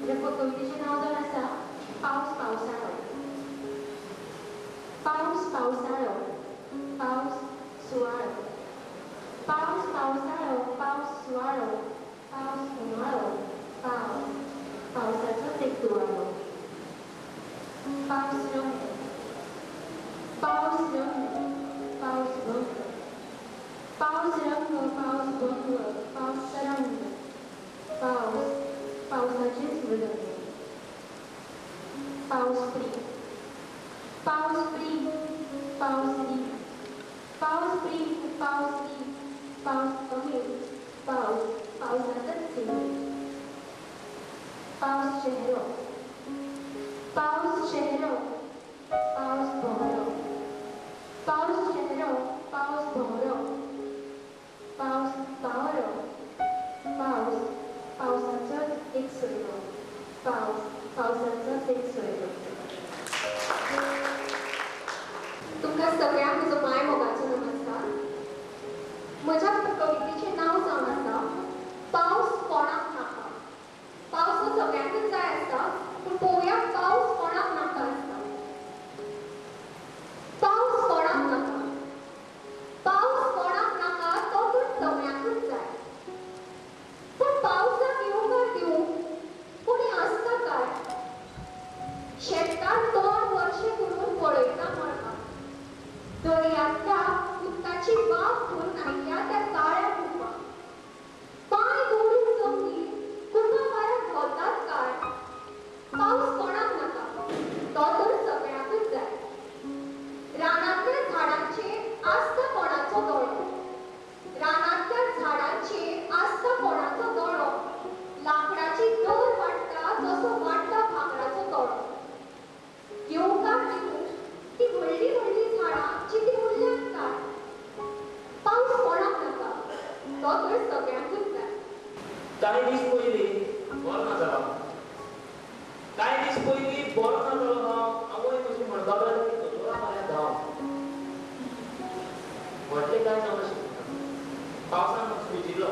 म्हज्या कवितेचें नांव जावन आसा पावस पावसाळो. पावस पावसाळो पावस सुवाळो, पावस पावसाळो पावस सुवाळो, पावस उमाळो, पावस पावसाचोच एक दुवाळो. पावस रंग, पावस रंग, पावस भंग, पावस रंग, पावस भंग, पावस तरंग, पावस पावसाचेच मृदंग. पावस प्री, पावस प्री, पावस री, पावस प्री, पावस री, पावस अमीर, पावस पावसाचोच सिंग. पावस चेहरो, पावस चेहरो, पावस भोंवरो, पावस चेहरो, पावस भोंवरो, पावस बावरो, पावस पावसाचोच एक सोयरो, पावस पावसाचोच एक सोयरो. तुमकां सगळ्यांक म्हजो माय मोगाचो नमस्कार. म्हज्या कवितेचें नांव जावन आसा पावस कोणाक नाका. पावस हो सगळ्यांकूच जाय आसता, पूण पळोवया पावस कोणाक नाका आसता. पावस कोणाक नाका, पावस कोणाक नाका तो तर सगळ्यांकूच जाय. पूण पावसाक येवकार दिवंक कोणी आसता काय? शेतकार 2 वर्षां करून पळयता मळबा, दर्यांतल्या उदकाची वाफ धरून आयिल्ल्या त्या काळ्या कुपां, पांय दवरून जमनीर कुपां वाऱ्याक घोलतात काय? पावस कोणाक नाका तो तर सगळ्यांकूच जाय. रानांतल्या झाडांचेर आसता कोणाचो दोळो, रानांतल्या झाडांचेर आसता कोणाचो दोळो, लांकडाची दर वाडटा जसो वाडटा भांगराचो तोडो. येवकार दिवंक ती व्हडली व्हडली झाडां जिती उरल्यात काय? पावस कोणाक नाका तो तर सगळ्यांकूच जाय. कांय दीस पयलीं बरो ना जालो, कांय दीस पयलीं बरो ना जालो हांव. आवय म्हजी म्हणपाक लागली दोतोरा म्हऱ्यांत धांव. व्हडलें कांय जावनाशिल्लें, पावसान मातसो भिजिल्लो,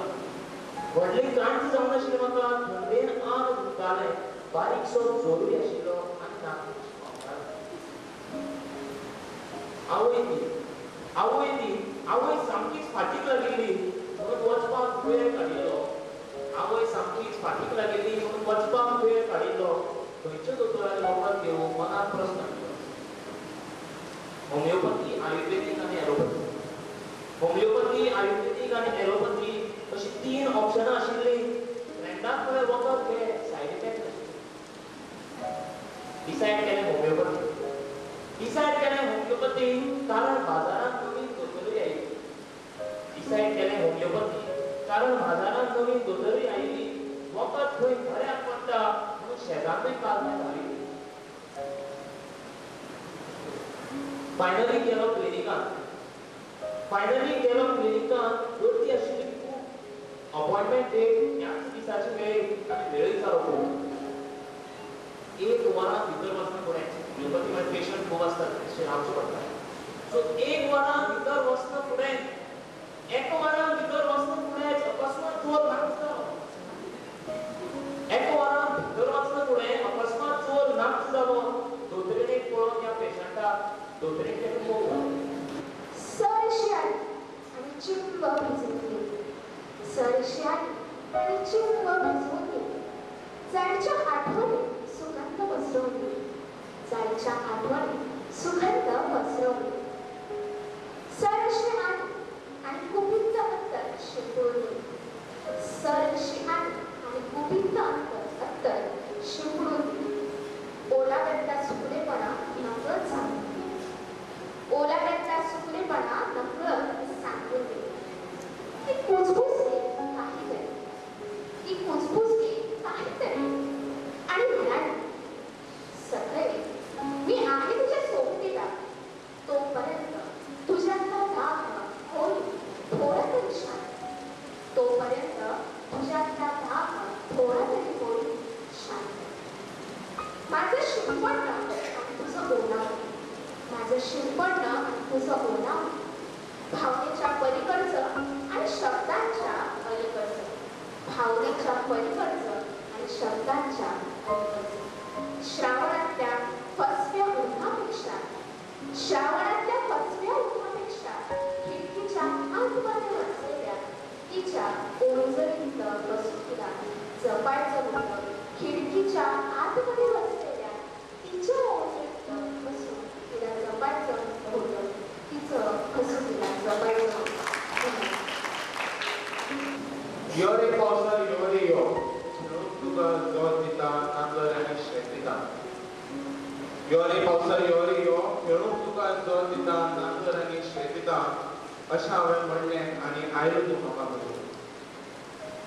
व्हडलें कांयच जावनाशिल्लें म्हाका. थंडेन आंग दुखतालें, बारीकसो जोरूय आशिल्लो आनी नाक. आवय ती, आवय ती, आवय सामकीच फाटीक लागिल्ली म्हणून वचपाक वेळ काडिल्लो. आवय सामकीच फाटीक लागिल्ली म्हणून वचपाक वेळ काडिल्लो. खंयच्या दोतोराक वखद घेवं मनात प्रस्न आयलो. होमिओपॅथी, आयुर्वेदीक आनी एलोपॅथी, होमिओपॅथी, आयुर्वेदीक आनी एलोपॅथी अशी 3 ऑप्शनां आशिल्लीं. फ्रेंडाक म्हळें वखद घे, सायड इफेक्ट नाशिल्ले. डिसायड केलें होमिओपॅथी, डिसायड केलें होमिओपॅथी, कारण बाजारांत नवीन दोतोरूय आयिल्ली. डिसायड केलें होमिओपॅथी, कारण बाजारांत नवीन दोतोरूय आयिल्ली. वखद खंय बऱ्याक पडटा म्हणून शेजान्नूय काल खंय धाडिल्ली. फायनली गेलो क्लिनिकांत, फायनली गेलो क्लिनिकांत. गर्दी आशिल्ली खूब. अपॉयंटमेंट डेट ह्याच दिसाची मेळ्ळी आनी वेळूय जालो खूब. 1 वरां भितर वचना फुडें, होमिओपॅथी म्हळ्यार पेशंट खूब आसतात, रावचें पडटा. सो 1 वरां भितर वचना फुडें, 1 वरां भितर वचना फुडें अकस्मात जोर नाच जालो. 1 वरां भितर वचना फुडें अकस्मात जोर नाच जालो. दोतोरणीक पळोवन ह्या पेशंटाक दोतोरणीक ताका मोग जालो. सरशी आली आनी चिंब भिजून गेली, सरशी आली आनी चिंब भिजून गेली, जायच्या आठवणी सुगंध पसरवून गेली, जायच्या आठवणी सुगंध पसरवून गेली. सरशी आली आनी कुपींतलं अंतर शिंपडून गेली, सरशी आली आनी कुपींतलं अंतर शिंपडून गेली. ओलाव्यातला सुकलेपणा नकळत सांगून गेली, ओलाव्यातला सुकलेपणा नकळत सांगून गेली. ती कुजबुजली काहीतरी, ती कुजबुजली काहीतरी आणि म्हणाली, सखळे मी आहे तुझ्या सोबतीला, तोपर्यंत तुझ्यातला धाक होईल थोडा तरी शांत, तोपर्यंत तुझ्यातला धाक थोडा तरी होईल शांत. माझं शिंपडणं आणि तुझं ओलावणं, माझं शिंपडणं आणि तुझं ओलावणं, भावनेच्या पलीकडचं आणि शब्दांच्या अलीकडचं, भावनेच्या पलीकडचं आणि शब्दांच्या जपायचं होतं. खिडकीच्या आतमध्ये बसलेल्या तिच्या ओळखीत बसून तिला जपायचं होतं. तिचं हसू तिला जपायचं होतं. यो रे पावसा यो रे यो, खेळूंक तुका जोत दिता नांगर आनी शेत दिता. यो रे पावसा यो रे यो, खेळूंक तुका जोत दिता नांगर आनी शेत दिता, अशें हांवें म्हणलें आनी आयलो तूं म्हाका मेळूंक.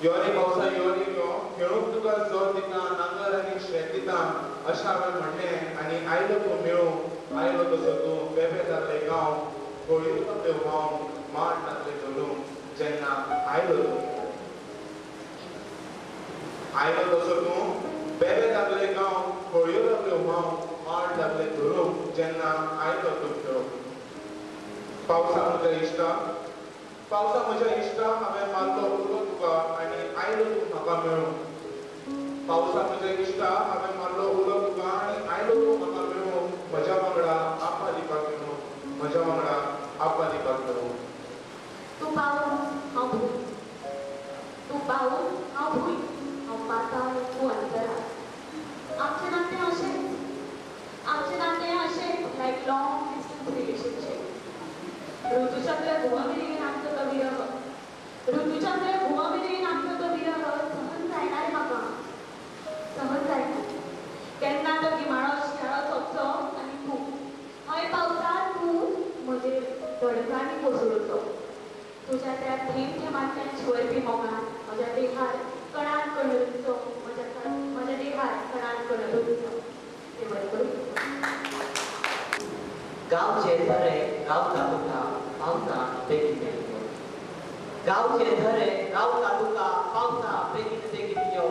यो रे पावसा यो रे यो, खेळूंक तुका जोत दिता नांगर आनी शेत दिता, अशें हांवें म्हणलें आनी आयलो तूं मेळूंक. आयलो तसो तूं बेबे जाल्ले गांव, होळयो लागल्यो व्हांवंक, माड लागले धरूंक, जेन्ना आयलो तूं. आयलो तसो तूं बेबे लागले गांव, होळयो लागल्यो व्हांवंक, माड लागले धरूंक, जेन्ना आयलो तूं खेळूंक. पावसा म्हज्या इश्टा, पावसा म्हज्या इश्टा, हांवें मारलो उलो तुका आनी आयलो तूं म्हाका मेळूंक. पावसा म्हज्या इश्टा, हांवें मारलो उलो तुका आनी आयलो तूं म्हाका मेळूंक. म्हज्या वांगडा आपा दिवपाक मेळूंक, म्हज्या वांगडा आपा दिवपाक मेळूंक. तूं पावस हांव भूंय, तूं पावस हांव भूंय, हांव पाताळ तूं अंतराळ. आमचें नातें अशेंच, आमचें नातें अशेंच लायक लॉंग डिस्टन्स रिलेशनशीप. ऋतुचंद्र घुंवमेरेन आमचो तो विरह, ऋतुचंद्र घुंवमेरेन आमचो तो विरह सहन जायना रे म्हाका, सहन जायना. केन्ना तो गिमाळो शिंयाळो सोंपचो आनी तूं हय पावसा तूं म्हजेर दडकांनी कोसळचो. तुज्या त्या थेंब थेंबांतल्यान शिंवरपी मोगान म्हज्या देहार कणान कण रुजचो, म्हज्या देहार कणान कण रुजचो. ते बरें करूं. गांवचे झरे रावता तुका पावसा बेगीन बेगीन यो. गांवचे झरे रावता तुका पावसा बेगीन बेगीन यो.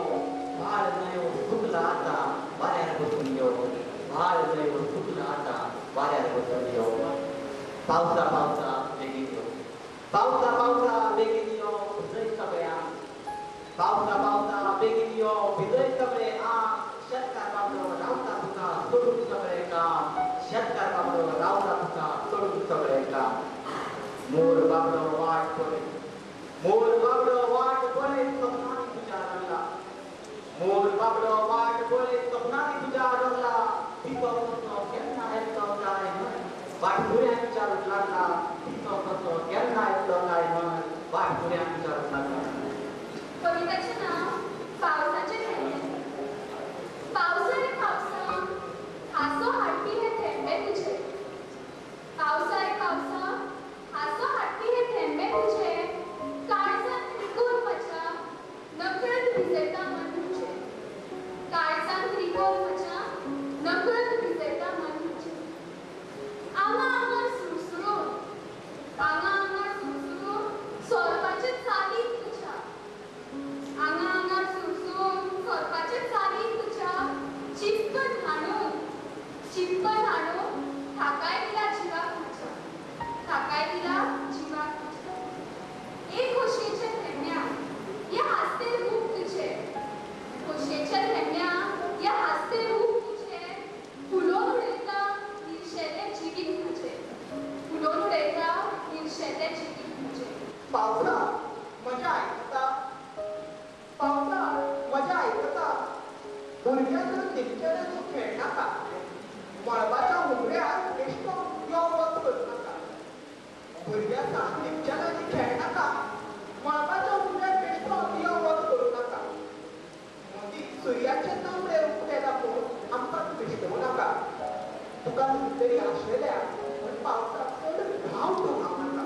व्हाळ न्हंयो सुकला आतां वाऱ्यार बसून यो. व्हाळ न्हंयो सुकला आतां वाऱ्यार बसून यो. पावसा पावसा बेगीन यो, पावसा पावसा बेगीन यो, भिजय सगळ्यांक. पावसा पावसा बेगीन यो, भिजय सगळे आंग. शेतकार बाबडो रावता तुका सोडून सगळें काम. शेतकार बाबडो रावता तुका सोडून सगळें काम. मोर बाबडो वाट पळयत, मोर बाबडो वाट पळयत सपनांनी तुज्या रंगला. मोर बाबडो वाट पळयत सपनांनी तुज्या रंगला. पिसो कसो केन्ना येतलो काय न्हय, वाटकुऱ्यान विचारूंक लागला. पिसो कसो केन्ना येतलो काय न्हय, वाटकुऱ्यान विचारूंक लागला. कविताचें नांव पावसाचे थेंबे. पावसा रे पावसा, हांसो हाडपी हे थेंबे तुजे. पावसा रे पावसा, हांसो हाडपी हे थेंबे तुजे. काळजांत त्रिकोण म्हज्या नकळत भिजयता मन तुजें. काळजांत त्रिकोण म्हज्या नकळत भिजयता मन तुजें. आंगा आंगार सुरसुरून, आंगा आंगार सुरसुरून सोरपाचे चालीन तुज्या. आंगा आंगार सुरसुरून सोरपाचे चालीन तुज्या. चिपकन हाणून, चिपकन हाणून थाकाय दिला जिवाक म्हज्या, थाकाय दिला जिवाक म्हज्या. एक खोशयेच्या थेंब्या या हासते रूप तुझे. खोशयेच्या थेंब्या या हासते रूप तुझे. फुलोवन उडयता निर्शेलें जिवीत म्हजें, फुलोवन उडयता निर्शेलें जिवीत म्हजें. पावसा म्हज्या आयकता, पावसा म्हज्या आयकता, भुरग्यांक लिपचेलें तूं खेळनाका. मळबाच्या हुमऱ्यार बेश्टो यो वच करूं नाका. भुरग्यांक लिपचेल्यांनी खेळनाका, मळबाच्या हुमऱ्यार बेश्टो यो वच करूं नाका. मदीं सुर्याचे तांबडे उकते दाखोवन आमकां तूं बेश्टोवं नाका. तुका तरी आशेल्या म्हण पावसा चड भाव तूं खावं नाका.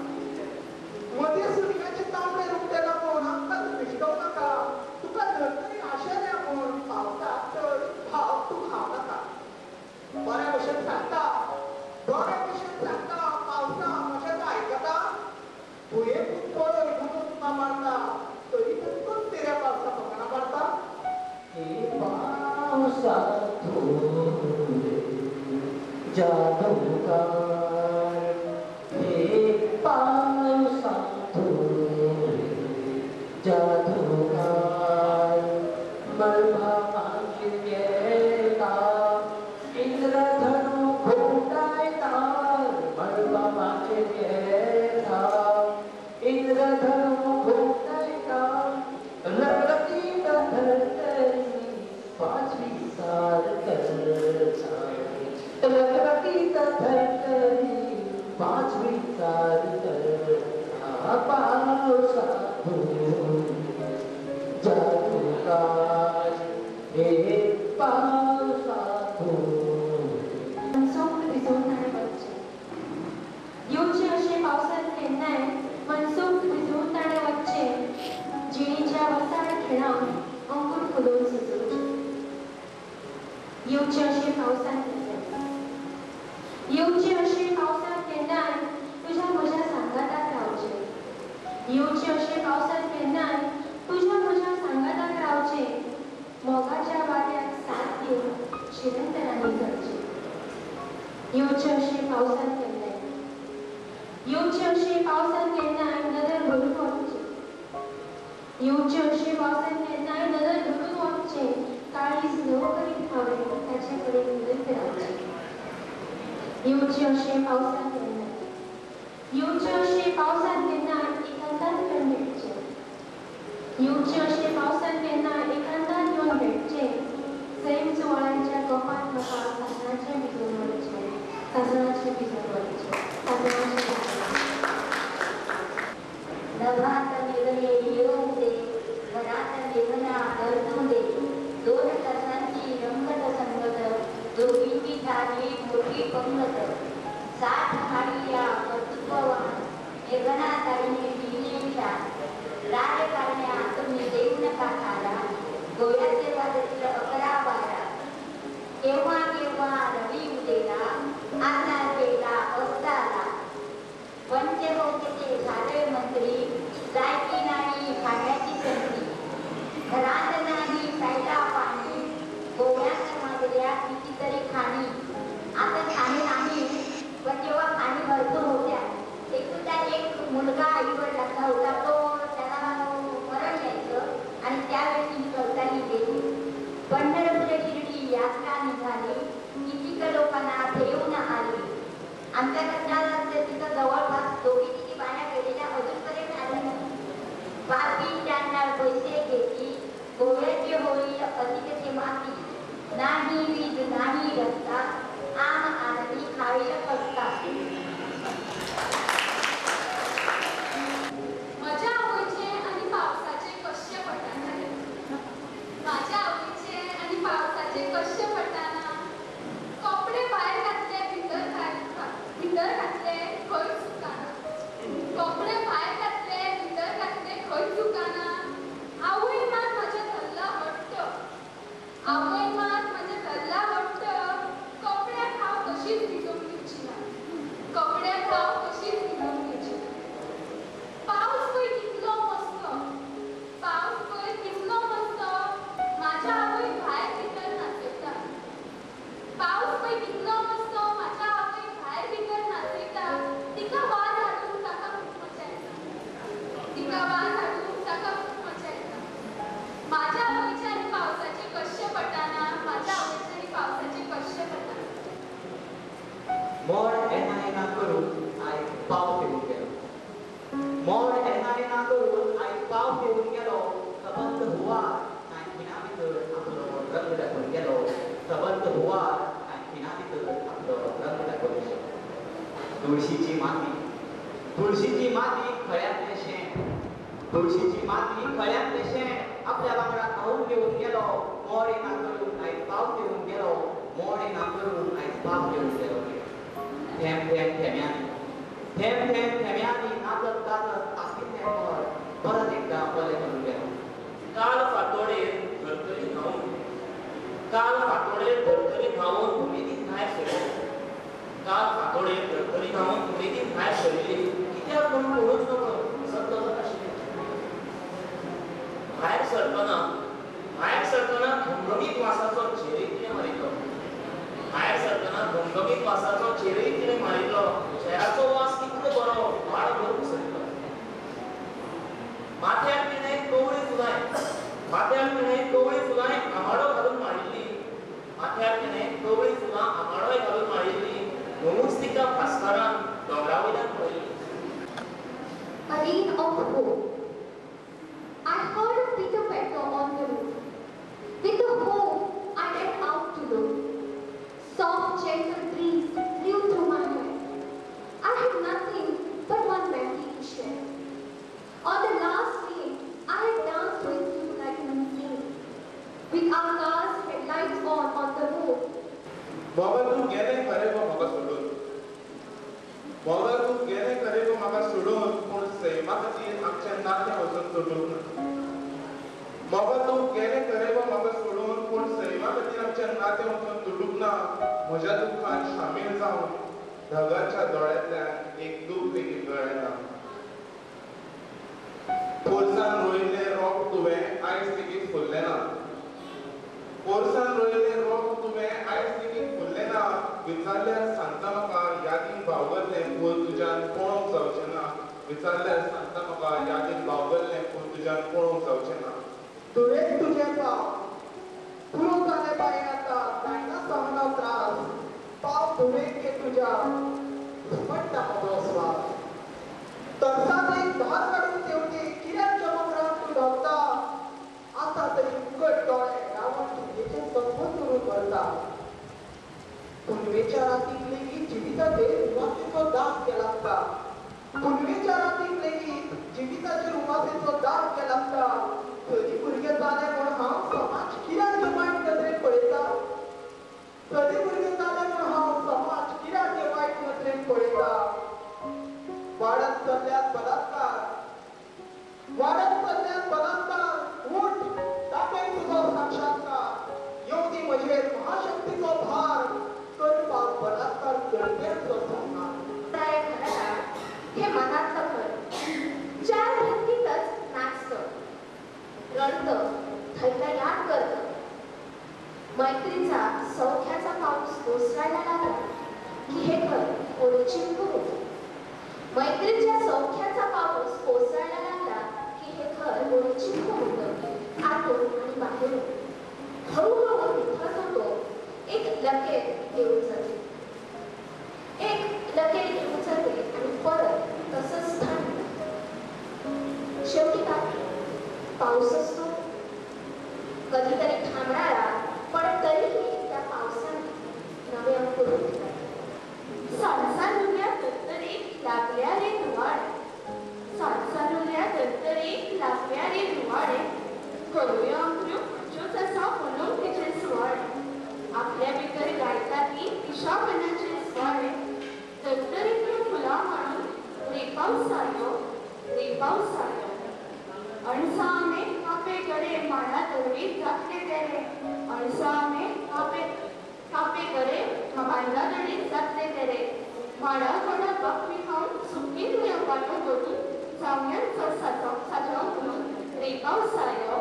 मदीं सुर्याचे तांबडे उकते दाखोवन आमकां तूं बेश्टोवं नाका. तुका धरतरी आशेल्या म्हूण पावसा चड भाव तूं खावं नाका. बऱ्या भशेन सांगता, बऱ्या भशेन सांगता, पावसा म्हजें तूं आयकता. भुंयेकूच पळय म्हणून तुका मारता, तरी तुमकांच तेऱ्या पावसा फकाणां मारता. हे पावसा थोडे जादूगार, हे पावसा थोडे जादूगार, मळबा मागीर येता इंद्रधनु घुंवडायता. मळबा मागीर येता इंद्रधनु घुंवडायता. रगरगीत धरतरी पावसातून जादूकार हे पावसातून. मनसोक्त भिजोवन ताणें वचचें. येवचें अशें पावसांत केन्नाय मनसोक्त भिजोवन ताणें वचचें. जिणेच्या वसाड खिणांक अंकूर फुलोवन सजोवचें. येवचें अशें पावसांत केन्नाय, येवचें अशें पावसांत केन्नाय तुज्या म्हज्या सांगाताक रावचें. येवचें अशें पावसांत केन्नाय तुज्या म्हज्या सांगाताक रावचें. मोगाच्या वाऱ्याक साथ दिवन शिरंतरांनी चलचें. येवचें अशें पावसांत केन्नाय, येवचें अशें पावसांत केन्नाय नदर भरून वचचें. येवचें अशें पावसांत केन्नाय नदर भरून वचचें. काळीज ल्हव करीत हांवें ताचे कडेन उलयत रावचें. येवचें अशें पावसांत केन्नाय, येवचें अशें पावसांत केन्नाय एकांतांत येवन भेटचें. येवचें अशें पावसांत केन्नाय एकांतांत येवन भेटचें. सैम सुवाळ्याच्या गोपांत म्हाका सासणाचें भिजोवन वचचें, सासणाचें भिजोवन वचचें, सासणाचें भिजोवन वचचें. नभात मेघने येऊ दे, घरात मेघना गर्जू दे. 2 तासांची रंगत संगत, दोघींची झाली मोठी पंगत. 60 हाडी या कर्तृत्ववान, मेघना ताईने दिले शान. राजकारण्या तुम्ही देऊ नका थारा, गोव्याचे वाजतील 11-12. केव्हा केव्हा रवी उदेला, आता गेला अस्ताला. पंचहोते झाले मंत्री, जायती नाही खाण्याची संधी. घरात नाही प्यायला पाणी, गोव्यात माजल्या कितीतरी खाणी. आता खाणी नाही, पण जेव्हा खाणी भरपूर होत्या, एकदा एक मुलगा आई-वडिलांचा होता, तो त्याला मरण यायचं आणि त्यावेळी ही कविता लिहिलेली. पंढरपूर शिर्डी यात्रा निघाली, कितीक लोकांना घेऊन आली. आमच्याकडच्या तिथं जवळपास 2-3 बाया गेलेल्या अजूनपर्यंत आल्या नाही. पापी त्यांना पैसे घेतली, गोव्याचे होईल अधिकचे माती. नाही वीज नाही रस्ता, आम आदमी खाईल पस्ता. म्हज्या आवयचें आनी पावसाचें कशें पडना. म्हाज्या आवयचें आनी पावसाचें कशें पडना. कपडे भायर घातले भितर भितर घातले खंयच सुकाना. कपडे भायर घातले भितर घातले खंयच सुकाना. आवय मात म्हजें धरला हट्ट, आवय मात म्हजें धरला हट्ट. कपड्याक हांव कशीच भिजोवंक दिवची ना, कपड्याक हांव कशीच भिजोवंक दिवची ना. पावस पळय कितलो मस्त, पावस पळय कितलो मस्त. म्हाज्या आवयक भायर भितर नाचयता. पावस पळय कितलो मस्त, म्हाज्या आवयक भायर भितर नाचयता. तिका वाज हाडूंक ताका खूब मजा येता, तिका वाज हाडूंक ताका खूब मजा येता. म्हाज्या आवयचें आनी पावसाचें कशें पडना, म्हाज्या आवयचें आनी पावसाचें कशें पडना. मोड येना येना करून आयज पावस येवन गेलो. मोड येना येना करून आयज पावस येवन गेलो. सबंद हुंवार कांय खिणा भितर आपलो रंग दाखोवन गेलो. सबंद हुंवार कांय खिणा भितर आपलो रंग दाखोवन गेलो. तुळशीची माती, तुळशीची माती खळ्यांतलें शेण, तुळशीची माती खळ्यांतलें शेण आपल्या वांगडा खावन घेवन गेलो. मोड येना करून आयज पावस येवन गेलो. मोड येना करून आयज पावस येवन गेलो. थेंब थेंब थेंब्यांनी, थेंब थेंब थेंब्यांनी नाचत गाजत तासिल्लें मळ परत एकदां बरें करून गेलो. काल फांतोडेर धर्तरी न्हांवन, काल फांतोडेर धर्तरी न्हांवन उमेदीन भायर सरली. काल फांतोडेर धर्तरी न्हांवन उमेदीन भायर सरली. कित्याक म्हूण कोणूच नकळो, सद्द आशिल्लें. भायर सरतना, भायर सरतना घमघमीत वासाचो झेरय तिणें मारिल्लो. भायर सरतना घमघमीत वासाचो झेरय तिणें मारिल्लो. झेराचो वास कितलो बरो, वाडभर पसरिल्लो. माथ्यार तिणें कवळी फुलां, माथ्यार तिणें कवळी फुलां आंबाडो घालून माळिल्ली. माथ्यार तिणें कवळी फुलां आंबाडोय घालून माळिल्ली. ल्हवूच तिका भास्करान दोंगरा वयल्यान पळयली. A rain of hope. I heard a pitter patter on the roof. With the hope, I went out to look. Soft, gentle breeze blew through my hair. I had nothing but one memory to share. On मोगा तूं गेलें खरें गो म्हाका सोडून, मोगा तूं गेलें खरें गो म्हाका सोडून, पूण सैमा खातीर आमचें नातें वचून तुटूंक ना. मोगा तूं गेलें खरें गो म्हाका सोडून, पूण सैमा खातीर आमचें नातें वचून तुटूंक ना. म्हज्या दुख्खान शामील जावन ढगाच्या दोळ्यांतल्यान एक दूख लेगीत गळ्ळें ना. पोरसान रोयिल्लें रोप तुवें आयज लेगीत फुल्लें ना. पोरसान रोयिल्लें रोप तुवें आयज लेगीत फुल्लें ना. विचारल्यार सांगता म्हाका यादीन बावगल्लें फूल तुज्यान पळोवंक जावचें ना. विचारल्यार सांगता म्हाका यादीन बावगल्लें फूल तुज्यान पळोवंक जावचें ना. तुवें तुजें पाव पुरो जालें बाये आतां जायना सहना त्रास, पाव तुवें गे तुज्या घुस्मट्टा म्हजो स्वास. तरसाद एक धार काडून तेवती कित्याक चमकरान तूं धांवता, आतां तरी उगड दोळे रावण तुजेचें संबंद उरून भरता. पुनवेच्या रातीक लेगीत जिविताचेर उमासेचो दाग केला लागता. पुनवेच्या रातीक लेगीत जिविताचेर उमासेचो दाग केला लागता. चली भुरगें जालें म्हूण हांव समाज कित्याक वायट नदरेन पळयता. चली भुरगें जालें म्हूण हांव समाज कित्याक वायट नदरेन पळयता. वाडत चल्ल्यात बलात्कार, वाडत चल्ल्यात बलात्कार, उठ दाखय तुजो साक्षात्कार. येवं दी म्हजेर महाशक्तीचो भार, करपाक बलात्कार करप्यांचो संहार. हे मनातलं घर चार भिंतीतच नाचतं, रडतं, थैला याद करतं. मैत्रीचा सौख्याचा पाऊस कोसळायला लागला की हे घर ओळचिंब होतं. मैत्रीच्या सौख्याचा पाऊस कोसळायला लागला की हे घर ओळचिंब होतं, आतून आणि बाहेरून. हळूहळू निथळत होतो. एक लकेर येऊन जाते, एक लकेर येऊन जाते आणि परत तसंच थंड. शेवटी काय, पाऊस असतो कधीतरी थांबणारा, पण तरीही त्या पावसाने नवे अंकुर उठतात. सालसालुल्या दत्तरेक लागल्या रे धुवाळे, सालसालुल्या दत्तरेक लागल्या रे धुवाळे, करूया आमच्यो खंयच्योच आसा म्हणून तिचे सुवाळे. आपल्या भितर गायता ती तिच्या मनाचे सुवाळे. दत्तरेंतल्यो फुलां म्हणून रे पावसायो, रे पावसायो. अणसामे कापे करे माडा दरवीत जातले तेरे, अणसामे कापे कापे करे मांडा दडीत जातले तेरे. माडा कोणा बापी खावन सुकी येवपाचो करून जावयांचो साजाव म्हणून रे पावसायो,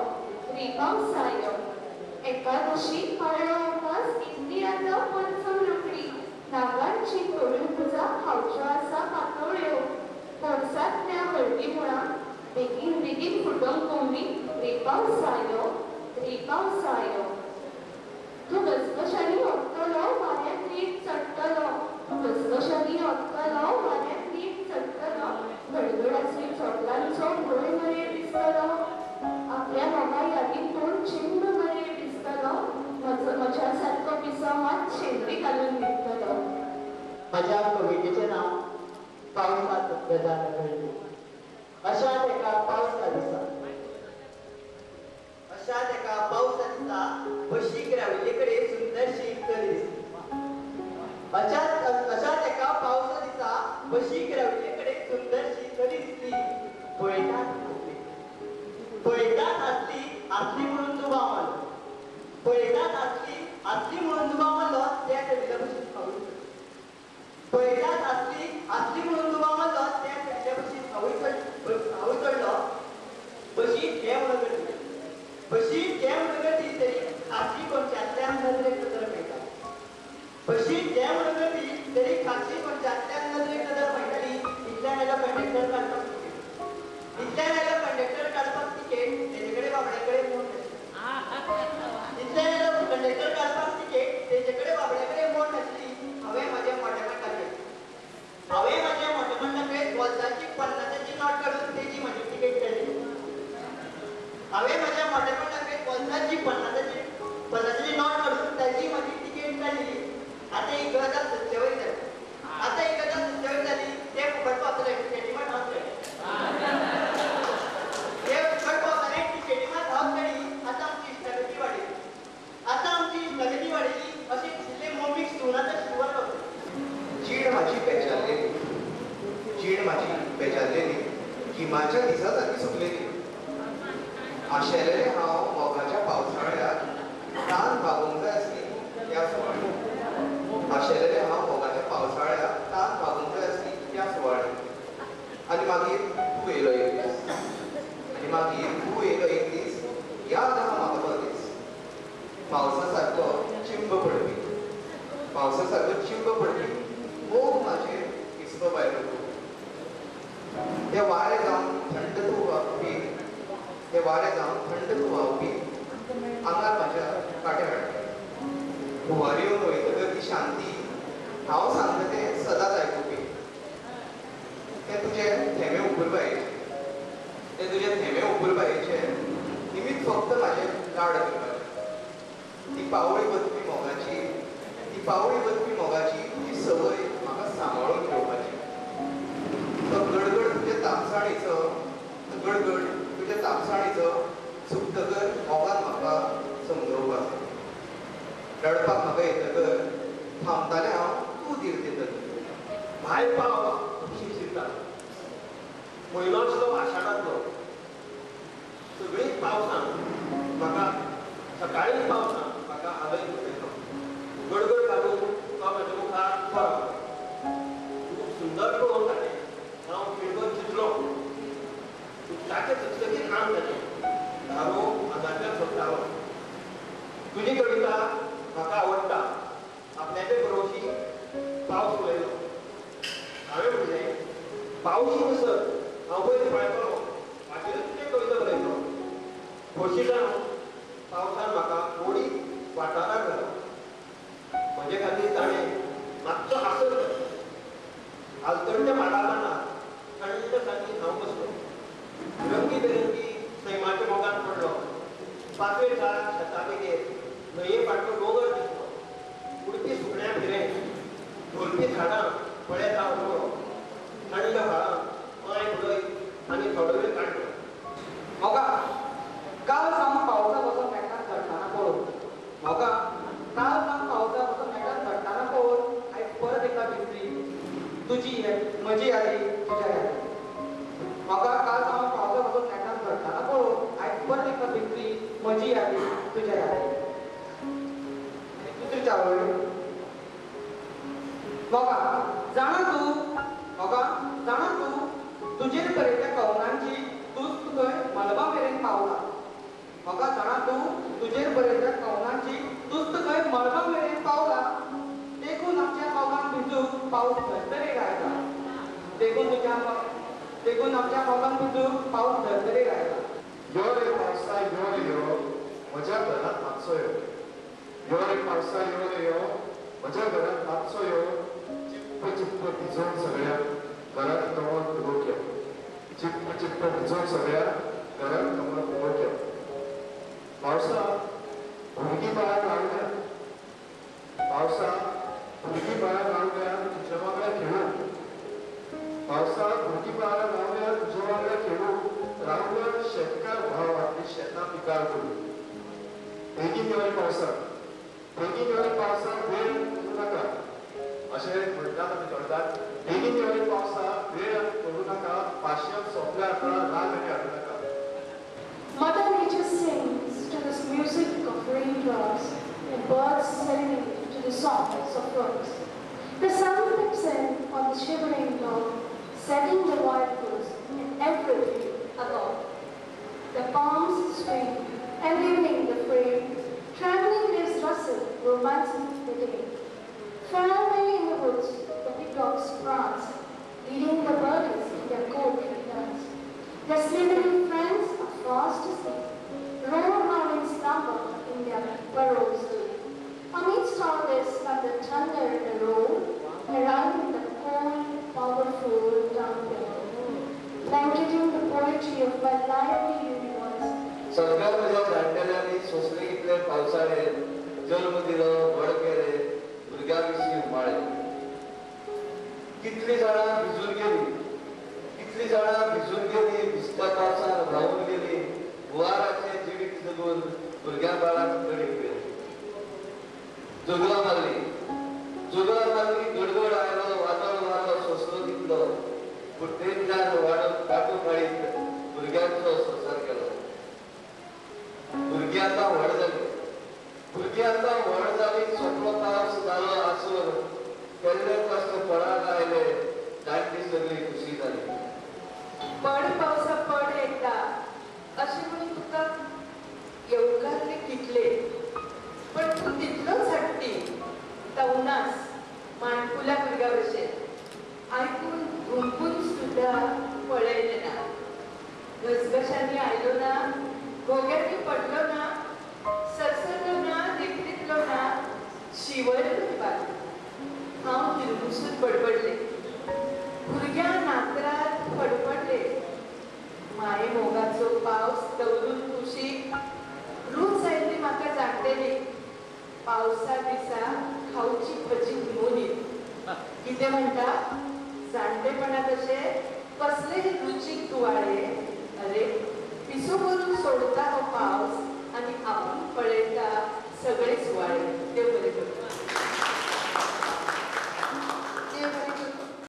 रे पावसायो. एकादशी पाळो उपास इतली आतां पंचम रोकडी, नागांची तोळ्यो पुजा खावच्यो आसा पातोळ्यो. पोरसांतल्या हळदी मुळां बेगीन बेगीन फुटोवंक कोंबी, रे पावसायो, रे पावसायो. तूं घसघशांनी ओततलो वाऱ्याक नीट चडटलो, तूं घसघशांनी ओततलो वाऱ्याक नीट चडटलो, गडगडाचे चोटलांचो भंय मरे दिसतलो. आपल्या बाबा यादीन कोण चिंब मरे दिसतलो, म्हज्या सारको पिसो मात शेंदरी घालून न्हिदतलो. म्हज्या कवितेचें नांव पावसांत गजाल घडली. अशाच एका पावसा दिसा, अशाच एका पावसा दिसा बशीक राविल्ले कडेन सुंदरशी चली दिसली. अशाच एका पावसा दिसा बशीक राविल्ले कडेन सुंदरशी चली दिसली. पळयतात आसली, पळयतात आसली, आसली म्हणून दुबाव मारलो. पळयतात आसली, आसली म्हणून दुबाव मारलो त्या चलीच्या बशीक हांवूय चडलो. पळयतात आसली, आसली म्हणून दुबाव मारलो त्या चलीच्या बशीक हांवूय चडलो. बशीक घे म्हणून करतली, बशीक घे म्हणून करतली तरी खासी कोणच्यातल्यान नदरेक नदर मेळटा. बशीक घे म्हणून करतली तरी खासी कोणच्यातल्यान नदरेक नदर मेळटाली. इतल्यान आयलो कंडक्टर काडपाक तिकेट, इतल्यान आयलो कंडक्टर काडपाक तिकेट, तेजे कडेन बाबड्या कडेन मोड नाशिल्ली. इतल्यान आयलो कंडक्टर काडपाक तिकेट, तेजे कडेन बाबड्या कडेन मोड नाशिल्ली. हांवें म्हज्या मोटेपण दाखयलें, हांवें म्हज्या मोटेपण दाखयत वॉल्साची 50ची नोट काडून तेजी म्हजी तिकेट काडली. हांवें म्हज्या मोटेपण दाखयत वॉल्साची 50ची नोट काडून ताजी म्हजी तिकेट काडली. आतां ही गजाल सदचे वयर जाली, आतां ही गजाल सदचे वयर जाली. ते फुकट पावतले टिकेटी मात हांव चडली, ते फुकट पावताले टिकेटी मात हांव चडली. आतां आमची इश्टागती वाडयली, आतां आमची इश्टागती वाडयली. अशें दिशिल्लें मम्मीक सोडून आशेलें हांव मोगाच्या पावसाळ्यात तान भागोवंक जाय आसली त्या सुवाळ्यात. आशेलें हांव मोगाच्या पावसाळ्यात तान भागोवंक जाय आसली त्या सुवाळ्यात. आनी मागीर तूं येयलो एक दीस, आनी मागीर तूं येयलो एक दीस, याद आहा म्हाका तो दीस. पावसा सारको चिंब पडपी, पावसा सारको चिंब पडपी मोग म्हाजेर किसलो बायलो तूं. ते वारें जावन थंड तूं व्हांवपी, ते वारें जावन थंड तूं व्हांवपी आंगार म्हाज्या कांटे हाडपी. हुंवार येवन वयतकर ती शांती हांव सांगता तें सदांच आयकुपी. ते तुजे थेमे उपुरबायेचे, ते तुजे थेमे उपुरबायेचे निमित्त फक्त म्हाजें लाड करपाचें. ती पावळी वचपी मोगाची, ती पावळी वचपी मोगाची तुजी संवय म्हाका सांबाळून घेवपाची. तो गडगड तुज्या तापसाणीचो, तो गडगड तुज्या तापसाणीचो सुकतकर मोगान म्हाका समजोवपाचो. रडपाक म्हाका येतकर थांबतालें हांव तूं धीर दितकर. भायर पावस खूब शिरशिरता. म्हयनो आसलो आषाढांतलो. सगळीं पावसान म्हाका, सकाळीं पावसान म्हाका हांवें उठयलो. गडगड घालून तो म्हज्या मुखार उबो रावलो. खूब सुंदर पळोवन ताणें हांव खिणभर चिंतलो. उदकाचें चकचकीत आंग ताचें, धारो आंगांतल्यान सोडटालो. तुजी कविता म्हाका आवडटा, आपल्याचे बरोवशी पावस उलयलो. हांवें म्हणलें, पावशी नसत हांव वयर पळयतलो, म्हाजेरूच तुजें कविता बरयतलो. खोशी जावन पावसान म्हाका गोडी वाठाराक घालो. म्हजे खातीर ताणें मातसो आसर घातलो. आलतडच्या माडा पानार थंड सांजी हांव बसलो. रंगी बेरंगी सैमाच्या मोगान पडलो. पाचवे चार शेता बेगेर न्हंये फाटलो दोंगर दिसलो. उडपी सुकण्या फिरें, धोलपी झाडां पळयत हांव उरलो. थंड व्हाळां पांय बुडयत आनी थोडो वेळ काडलो. मोगा काल सावन पावसा कसो नेटान झडटाना पळोवन, मोगा काल सावन पावसा कसो नेटान झडटाना पळोवन आयज परत एकदां भिजली तुजी म्हजी यादी तुज्या यादी. मोगा काल सावन पावसा कसो नेटान झडटाना पळोवन आयज परत एकदां भिजली म्हजी यादी तुज्या यादी. आनी दुसरी चावळ, मोगा जाणा तूं, मोगा जाणा तूं तुजेर बरयल्ल्या कवनांची तुस्त खंय मळबा मेरेन पावला. मोगा जाणा तूं तुजेर बरयल्ल्या कवनांची तुस्त खंय मळबा मेरेन पावला. देखून आमच्या मोगान भिजूंक पावस धर्तरेर आयला. देखून तुज्या, देखून आमच्या मोगान भिजूंक पावस धर्तरेर आयला. यो रे पावसा यो रे यो, म्हज्या घरांत मातसो यो. यो रे पावसा यो रे यो, म्हज्या घरांत मातसो यो. चिप्प चिप्प भिजोवन सगळ्या घरांत कमर फुलोवंक यो. चिप्प चिप्प भिजोवन सगळ्या घरांत कमर फुलोवंक यो. पावसा भुरगीं बाळां रावल्या, पावसा भुरगीं बाळां रावल्या तुज्या वांगडा खेळूंक. पावसा भुरगीं बाळां रावल्या तुज्या वांगडा खेळूंक. रावल्या शेतकार भाव आपली शेतां पिकार करूं. बेगीन यो रे पावसा, बेगीन यो रे पावसा, वेळ करूं नाका. अशें म्हणटात आमी थोडतात. बेगीन यो रे पावसा, वेळ करूं नाका, पाशयेंत सोंपल्या आतां राग आनी हाडूं नाका. Mother Nature sings to this music of raindrops and birds serenade to the songs of frogs. The sun peeps in on the shivering log, setting the wild goose and everything agog. The palms swing and leaving the frame, trembling leaves rustle, romancing the day. Far away in the woods, the peacocks prance, leading the birdies in their courtly dance. Their slithery friends are fast asleep, roar now in slumber in their burrows deep. Amidst all this thunder, thunder in a row, heralding the cold, powerful downpour, blanketing the poetry of my lively universe. सगळ्या म्हज्या जाणटेल्यांनी सोंसले कितले पावसाळे, जल्म दिलो, व्हड केले, भुरग्यां विशीं उमाळे. कितलीं जाणां भिजून गेलीं, कितलीं जाणां भिजून गेलीं, भिजत्या पावसान व्हांवून गेलीं, हुंवाराचें जिवीत जगून भुरग्यां बाळांक तडीक व्हेलीं. जोगलां मारलीं, जोगलां मारलीं, गडगड आयलो, वादळ मारलो, सोंसलो कितलो, पूण तेंच्यान वाडून काटू काडीत भुरग्यांचो संवसार केलो. भुरगीं आतां व्हड जालीं, भुरगीं आतां व्हड जालीं, सोंपलो पावस जालो आसूर, केल्ले कश्ट फळाक आयले, जाणटी सगळी खुशी जाली. पड पावसा पड एकदा अशें म्हणून तुका येवकारले कितले, पण तूं तितलोच हट्टी तवनास माणकुल्या भुरग्या भशेन आयकून धुमकून सुद्दां पळयलें ना. घसघशांनी आयलो ना, घोग्यांनी पडलो ना, सरसरलो ना, रिपरिपलो ना, शिंवरलो बाल. हांव किरमुसून बडबडले, भुरग्यां नातरात फडफडले. माये मोगाचो पावस दवरून कुशीक रूच आयिल्ली म्हाका जाणटेली. पावसा दिसा खावची भजी हुमोनी. कितें म्हणटा जाणटेपणात अशें कसलेय रुचीक तुवाळे. अरे पिसो करून सोडता हो पावस आनी आपूण पळयता सगळे सुवाळे.